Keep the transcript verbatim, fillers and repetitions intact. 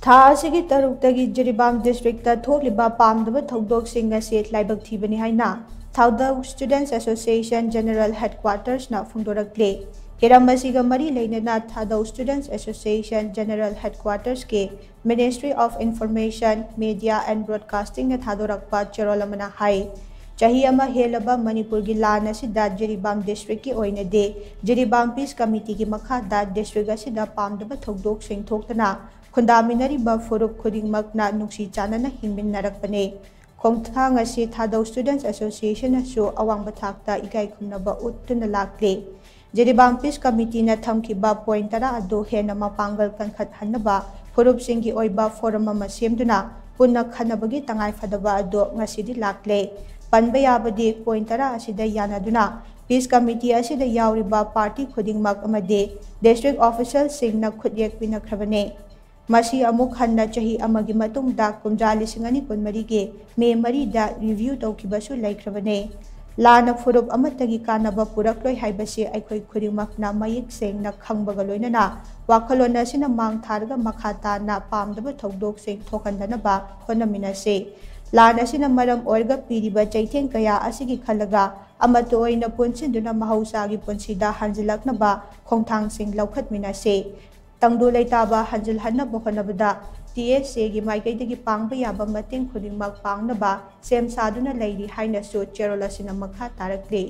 ꯊꯥ ꯑꯁꯤꯒꯤ ꯇꯔꯨꯛꯇꯒꯤ ꯖꯤꯔꯤꯕꯥꯝ ꯗꯤꯁꯇ꯭ꯔꯤꯛꯇ ꯊꯣꯛꯂꯤꯕ ꯄꯥꯝꯗꯕ ꯊꯧꯗꯣꯛꯁꯤꯡ ꯑꯁꯤ ꯂꯥꯏꯕꯛ ꯊꯤꯕꯅꯤ ꯍꯥꯏꯅ ꯊꯧꯗꯧ ꯁ꯭ꯇꯨꯗꯦꯟꯠꯁ ꯑꯦꯁꯣꯁꯤꯌꯦꯁꯟ ꯖꯦꯅꯔꯦꯜ ꯍꯦꯗꯀ꯭ꯋꯥꯇꯔꯁꯅ ꯐꯣꯡꯗꯣꯔꯛꯂꯦ꯫ ꯍꯤꯔꯝ ꯑꯁꯤꯒ ꯃꯔꯤ ꯂꯩꯅꯅ ꯊꯧꯗꯧ ꯁ꯭ꯇꯨꯗꯦꯟꯠꯁ ꯑꯦꯁꯣꯁꯤꯌꯦꯁꯟ ꯖꯦꯅꯔꯦꯜ ꯍꯦꯗꯀ꯭ꯋꯥꯇꯔꯁꯀꯤ Ministry of Information, Media and Broadcastingꯅ ꯊꯥꯗꯣꯔꯛꯄ ꯆꯦꯔꯣꯜ ꯑꯃꯅ ꯍꯥꯏ, ꯆꯍꯤ ꯑꯃ ꯍꯦꯜꯂꯕ ꯃꯅꯤꯄꯨꯔꯒꯤ ꯂꯥꯟ ꯑꯁꯤꯗ ꯖꯤꯔꯤꯕꯥꯝ ꯗꯤꯁꯇ꯭ꯔꯤꯛꯀꯤ ꯑꯣꯏꯅꯗꯤ ꯖꯤꯔꯤꯕꯥꯝ ꯄꯤꯁ ꯀꯃꯤꯇꯤꯒꯤ ꯃꯈꯥꯗ ꯗꯤꯁꯇ꯭ꯔꯤꯛ ꯑꯁꯤꯗ ꯄꯥꯝꯗꯕ ꯊꯧꯗꯣꯛꯁꯤꯡ ꯊꯣꯛꯇꯨꯅ ꯈꯨꯟꯗꯥꯃꯤꯟꯅꯔꯤꯕ ꯐꯨꯔꯨꯞ ꯈꯨꯗꯤꯡꯃꯛꯅ ꯅꯨꯡꯁꯤ ꯆꯥꯟꯅꯅ ꯍꯤꯡꯃꯤꯟꯅꯔꯛꯄꯅꯤ꯫ ꯈꯣꯡꯊꯥꯡ ꯑꯁꯤ ꯊꯧꯗꯧ ꯁ꯭ꯇꯨꯗꯦꯟꯠꯁ ꯑꯦꯁꯣꯁꯤꯌꯦꯁꯟꯅꯁꯨ ꯑꯋꯥꯡꯕ ꯊꯥꯛꯇ ꯏꯀꯥꯏ ꯈꯨꯝꯅꯕ ꯎꯠꯇꯨꯅ ꯂꯥꯛꯂꯤ꯫ ꯖꯤꯔꯤꯕꯥꯝ ꯄꯤꯁ ꯀꯃꯤꯇꯤꯅ ꯊꯝꯈꯤꯕ ꯄꯣꯏꯟꯠ ꯇꯔꯥ ꯑꯗꯨ ꯍꯦꯟꯅ ꯃꯄꯥꯡꯒꯜ ꯀꯟꯈꯠꯍꯟꯅꯕ ꯐꯨꯔꯨꯞꯁꯤꯡꯒꯤ ꯑꯣꯏꯕ ꯐꯣꯔꯝ ꯑꯃ ꯁꯦꯝꯗꯨꯅ ꯄꯨꯟꯅ ꯈꯟꯅꯕꯒꯤ ꯇꯉꯥꯏ ꯐꯗꯕ ꯑꯗꯨ ꯉꯁꯤꯗꯤ ꯂꯥꯛꯂꯦ꯫ ꯄꯟꯕ ꯌꯥꯕꯗꯤ ꯄꯣꯏꯟꯠ ꯇꯔꯥ ꯑꯁꯤꯗ ꯌꯥꯅꯗꯨꯅ ꯄꯤꯁ ꯀꯃꯤꯇꯤ ꯑꯁꯤꯗ ꯌꯥꯎꯔꯤꯕ ꯄꯥꯔꯇꯤ ꯈꯨꯗꯤꯡꯃꯛ ꯑꯃꯗꯤ ꯗꯤꯁꯇ꯭ꯔꯤꯛ ꯑꯣꯐꯤꯁꯤꯌꯦꯜꯁꯤꯡꯅ ꯈꯨꯠꯌꯦꯛ ꯄꯤꯅꯈ꯭ꯔꯕꯅꯤ꯫ ꯃꯁꯤ ꯑꯃꯨꯛ ꯍꯟꯅ ꯆꯍꯤ ꯑꯃꯒꯤ ꯃꯇꯨꯡꯗ ꯀꯨꯝꯖꯥ ꯂꯤꯁꯤꯡ ꯑꯅꯤ ꯀꯨꯟꯃꯔꯤꯒꯤ ꯃꯦ ꯃꯔꯤꯗ ꯔꯤꯚ꯭ꯌꯨ ꯇꯧꯈꯤꯕꯁꯨ ꯂꯩꯈ꯭ꯔꯕꯅꯤ꯫ ꯂꯥꯟꯅ ꯐꯨꯔꯨꯞ ꯑꯃꯠꯇꯒꯤ ꯀꯥꯟꯅꯕ ꯄꯨꯔꯛꯂꯣꯏ ꯍꯥꯏꯕꯁꯤ ꯑꯩꯈꯣꯏ ꯈꯨꯗꯤꯡꯃꯛꯅ ꯃꯌꯦꯛ ꯁꯦꯡꯅ ꯈꯪꯕꯒ ꯂꯣꯏꯅꯅ ꯋꯥꯈꯜꯂꯣꯟ ꯑꯁꯤꯅ ꯃꯥꯡ ꯊꯥꯔꯒ ꯃꯈꯥ ꯇꯥꯅ ꯄꯥꯝꯗꯕ ꯊꯧꯗꯣꯛꯁꯤꯡ ꯊꯣꯛꯍꯟꯗꯅꯕ ꯍꯣꯠꯅꯃꯤꯟꯅꯁꯤ꯫ ꯂꯥꯟ ꯑꯁꯤꯅ ꯃꯔꯝ ꯑꯣꯏꯔꯒ ꯄꯤꯔꯤꯕ ꯆꯩꯊꯦꯡ ꯀꯌꯥ ꯑꯁꯤꯒꯤ ꯈꯜꯂꯒ ꯑꯃꯠꯇ ꯑꯣꯏꯅ ꯄꯨꯟꯁꯤꯟꯗꯨꯅ ꯃꯍꯧꯁꯥꯒꯤ ꯄꯨꯟꯁꯤꯗ ꯍꯟꯖꯤꯜꯂꯛꯅꯕ ꯈꯣꯡꯊꯥꯡꯁꯤꯡ ꯂꯧꯈꯠꯃꯤꯟꯅꯁꯤ꯫ ꯇꯪꯗꯨ ꯂꯩꯇꯥꯕ ꯍꯟꯖꯤꯜꯍꯟꯅꯕ ꯍꯣꯠꯅꯕꯗ ꯇꯤ ꯑꯦꯁ ꯑꯦꯒꯤ ꯃꯥꯏꯀꯩꯗꯒꯤ ꯄꯥꯡꯕ ꯌꯥꯕ ꯃꯇꯦꯡ ꯈꯨꯗꯤꯡꯃꯛ ꯄꯥꯡꯅꯕ ꯁꯦꯝ ꯁꯥꯗꯨꯅ ꯂꯩꯔꯤ ꯍꯥꯏꯅꯁꯨ ꯆꯦꯔꯣꯜ ꯑꯁꯤꯅ ꯃꯈꯥ ꯇꯥꯔꯛꯂꯤ꯫